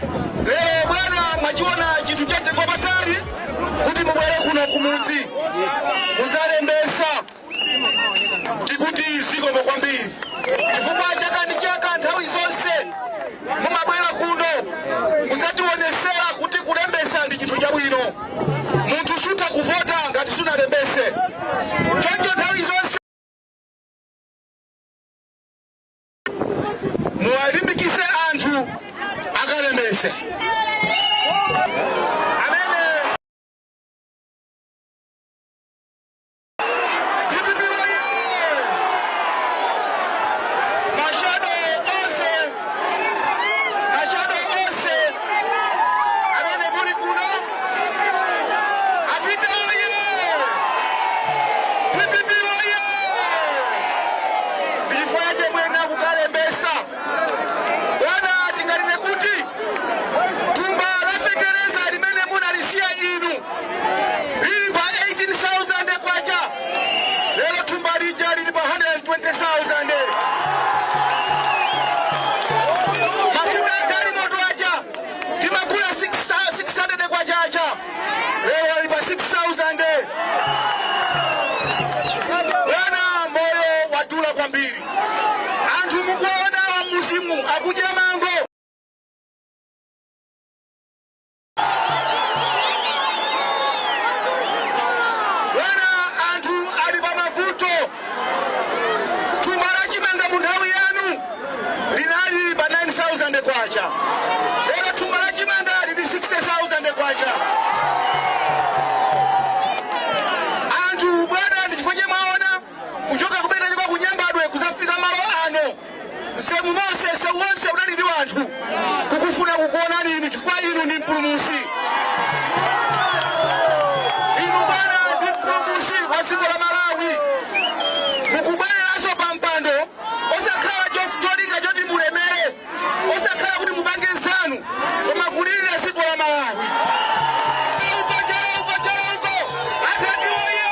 Lero bwana, mwachiona chinthu chamtengo wapatali kuti mubwere kuno kumudzi muzalembesa. Tikuti zikomo kwambiri, chifukwa chaka ndi chaka, nthawi zonse mumabwera kuno kuzationesera kuti kulembesa ndi chinthu chabwino. Munthu sutha kuvota ngati sunalembese. Choncho nthawi zonse muwalimbikise anthu akalembese amene. DPP woye! Ma shadow onse, ma shadow onse amene muli kuno, apite oye! DPP woye! Chifukwa chemwena kukalembesa, bwana, tinganene kuti thumba la fetereza limene munalisiya inu lili pa 18,000 kwacha, lero thumba lija lili pa 120,000. Mafuta a galimoto aja timagula 600 kwacha aja, lero ali pa 6,000. Bwana, moyo wadula kwambiri. Anthu mukuona muzimu akudya mango. Bwana, anthu ali pa mavuto. Thumba la chimanga mu nthawi yanu linali pa 9000 kwacha, lero thumba la chimanga lili 60,000 kwacha. Anthu, bwana, ndi chifukwa chemwaona kuchoka kumene tachoka kunyambadwe kuzafika malo ano, msewu monse, msewu wonse unali ndi anthu kukufuna kukuonani inu, chifukwa inu ndi mpulumusi. Inu bwana ndi mpulumusi wa dziko la Malawi. Mukubwereranso pa mpando, osakhala cholinga choti mulemere, osakhala kuti mupange zanu, koma kulirira dziko la Malawi. Uko chala, uko chala, uko adadi woye!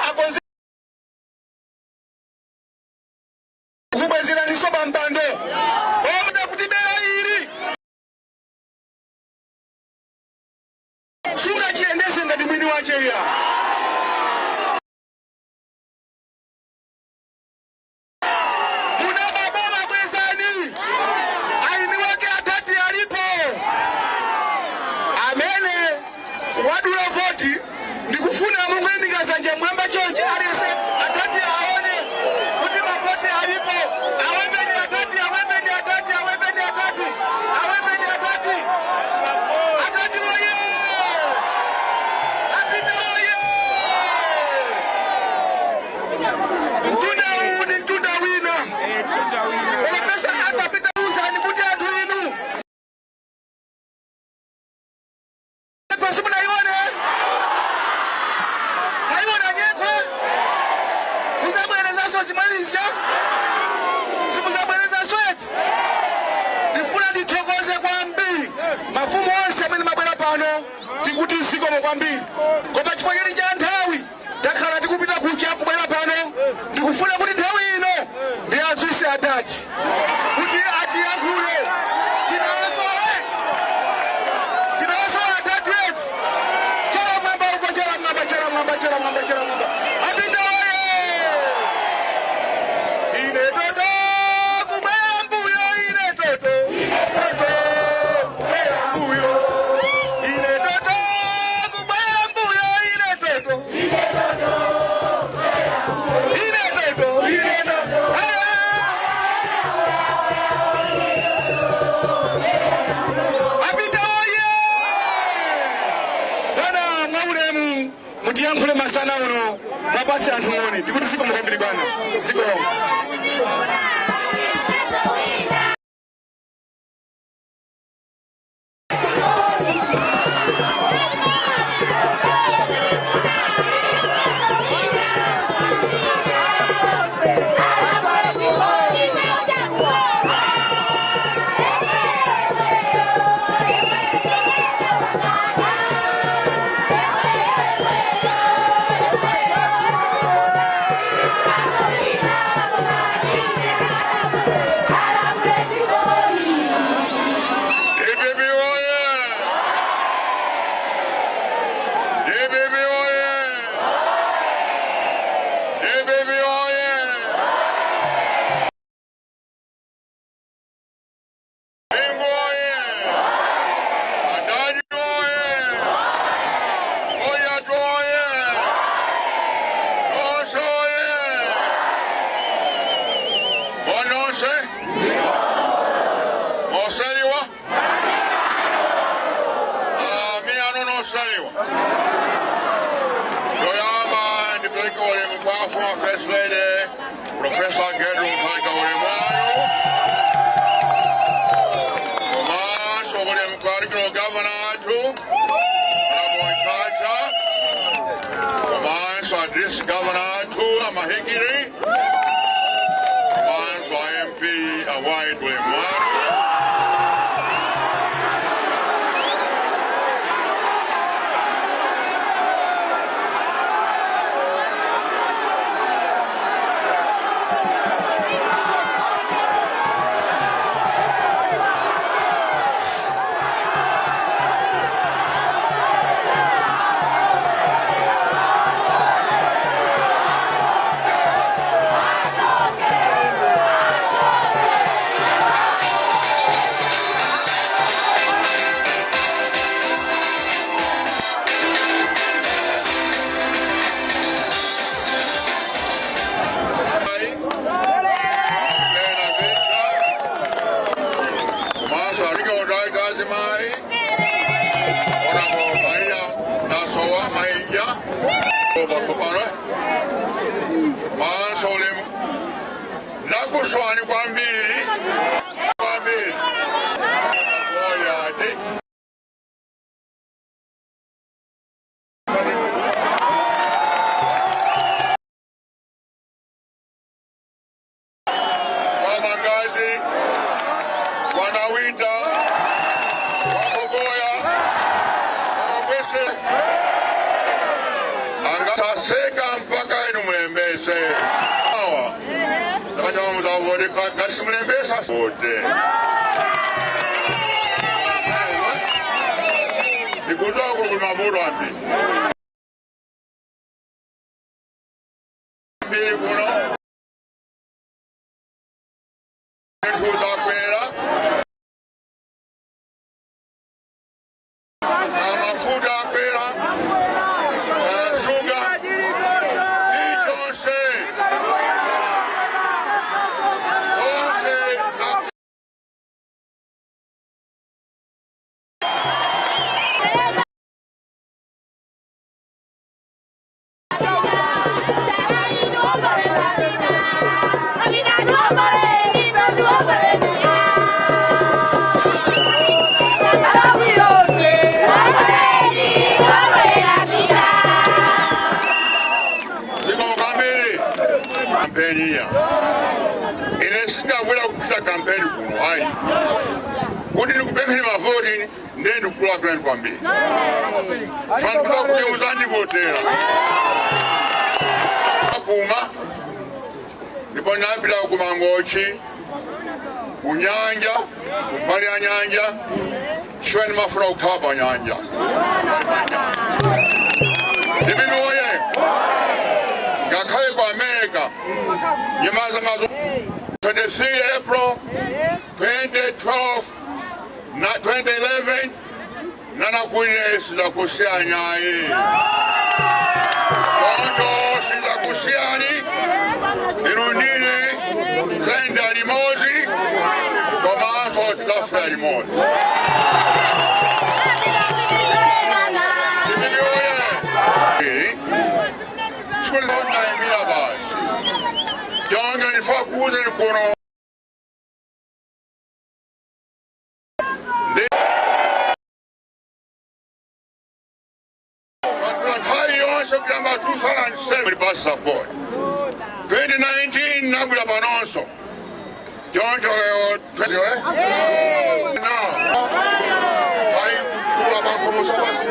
Akonze kubwezeraninso pa mpando omwe kuti bera ili sungachiyendese ngati mwini wache iya. Munaba boma, bwezani. Aini wake adadi alipo amene wadula voti. Ndikufuna mungoyimika zanja mwamba chonchi, aliyense adadi aone kuti mavoti alipo. Aweveni adadi, aweveni adadi, aweveni adadi, aweveni adadi! Adadi woye! Apita woye! Mtunda uwu ni mtunda wina. Professor Arthur Peter, uzani kuti anthu inu simunaione, maiona nyekhwe, muzabwerezanso zimalizya, simuzabwerezanso eti? Ndifuna ndithokoze kwambiri mafumu onse amene mabwera pano, tikuti zikomo kwambiri. Koma chifukwa choti cha nthawi, takhala tikupita kuja, kubwera pano, ndikufuna kuti nthawi ino ndiyazuse adadi kuti atiyankhule. Tinawaso eti? Tinawaso adadi eti? Chala mwamba uko, chala mwamba, chala mwamba, chala mwamba, chala mwamba! Apita oye! Ine toto kubwera mbuyo, ine toto, toto kubwera mbuyo, ine toto kubwera mbuyo, ine toto, ine toto, ine toto. Ah! Apita oye! Bwana, mwaulemu mutiyankhule masana uno, mwapase anthu moni. Ndikuti zikomo kwambiri bwana, zikomo. Osaliwa? Ah, mi ano nosaliwa. Toyamba ndipeleke ulemu kwa former First Lady Professor Gertrude Mutharika, ulemu wanu. Komanso ulemu kwa Regional Governor athu Honorable Chacha. Komanso a District Governor athu Amahikiri. Komanso a MP a White, ulemu wanu. Ai, Lena Vita. Komanso a Regional Director Azimai Honorable Maria Nasowa Mainja. Basopano. Manso ulemu. Nakuswani kwambiri. Kwambiri. Oyati. Kwa Mangazi, kwa Nawita, kwa Kogoya, kwa Mabwese. Angasaseka mpaka inu mulembese. Awa. Takanyama muzavode ngati mulembesa vote. Ndikuzowa kuli kuli mavuto ambiri. Mbiri kuno. Zinthu zakwera. Mafuta akwera. Shuga. Chilichonse. Onse za Zikomo kwambiri. Kampeni ya. Ine sindabwera kupita kampeni kuno ayi. Kuti ndikupempheni mavoti ndiye ndikulakwirani kwambiri. Fanikuza kuti muzandivotera. Kuma ndipo ndinapita ku Mangochi, ku nyanja, kumbali ya nyanja, chifukwa ndimafuna kukhala pa nyanja. Pambali pa nyanja. Ndipimi oye. Ngakhale ku America, nyamaza mazo 23 April 2012 na 2011 nanakwine sizakusiyanayi. Konjo sizakusiyani, inu ndine zenda limozi komanso tizafika limozi. Ndipimi oye. Sikulona basi. Jonge nifaa kuuza ni kuno. Nthawi yonse kuyamba 2007 basi support. 2019 nabwera panonso. Choncho lero 20 no. Hai kula pakomosa basi.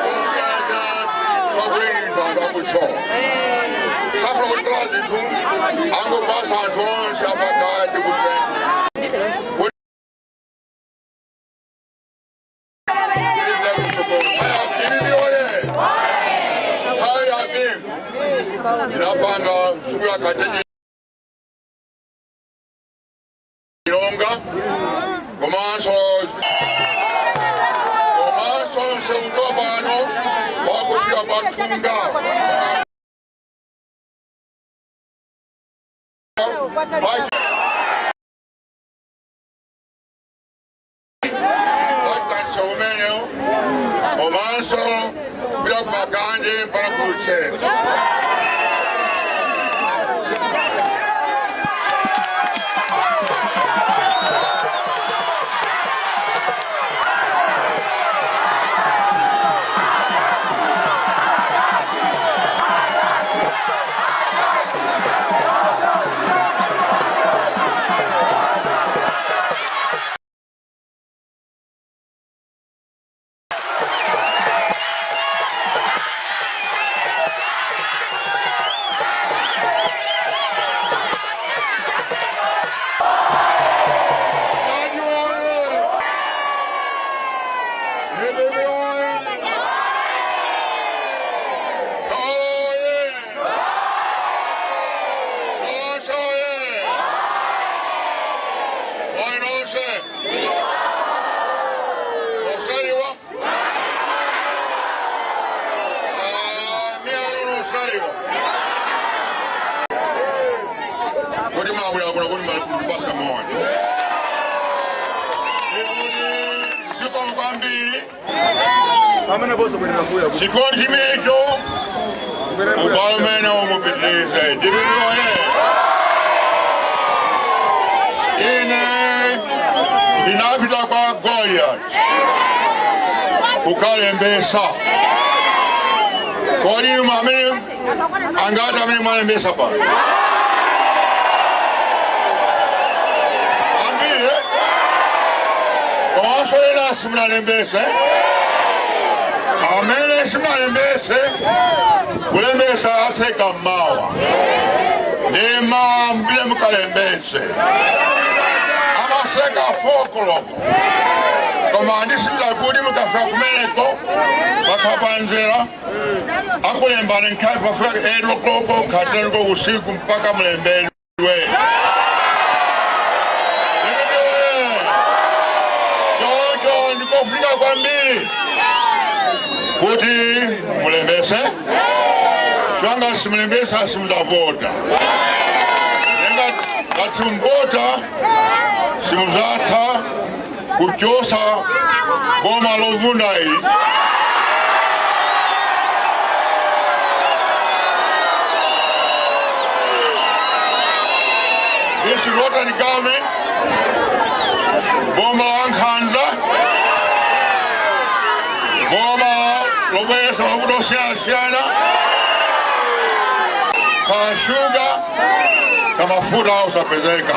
Kusiyana twabwini bantu akucho. Safra kuti zinthu angopasa anthu onse apakati kuseni. Inapanga siku ya Kacheji Ilonga komanso nseuto pano wakufika patunga Komanso kupita ku Makande mpaka ku Luchenza. Kuti mabwera kuno kuti ndipase moni, ndikuti zikomo kwambiri. Pamene boso bwerera mbuya. Chikondi chimenecho ubale umene umupitirize. Ndipitiroye ine ndinapita kwa Goliath kukalembesa. Kodi inu amene angati amene mwalembesa pano? Ambiri, komanso ena simunalembese. Amene simunalembese, kulembesa aseka mawa, ndi mawa mbile mukalembese. Amaseka 4 koloko, koma ndisimiza kuti mukafika kumeneko bakhapanzira akulembani nkhafi pafika 8 o'clock, khatenko usiku mpaka mulembedwe. Choncho ndikofunika kwambiri kuti mulembese. Chwanga simulembesa, simuzavota. Nenga ngati simuvota, simuzatha kuchosa boma lovunda ili. This rotten government, boma la nkhanza, boma lobwesa mavuto osiyanasiyana, kashuga kamafuta usapezeka,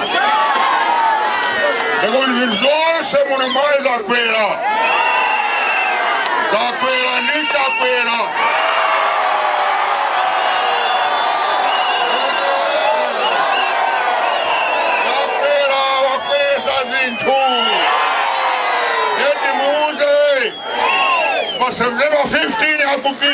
ndekuti zinthu zonse muno mali zakwera, zakwera ndi chakwera. Chakwera wakweza zinthu. Yeti muuze pa September 15 akupita.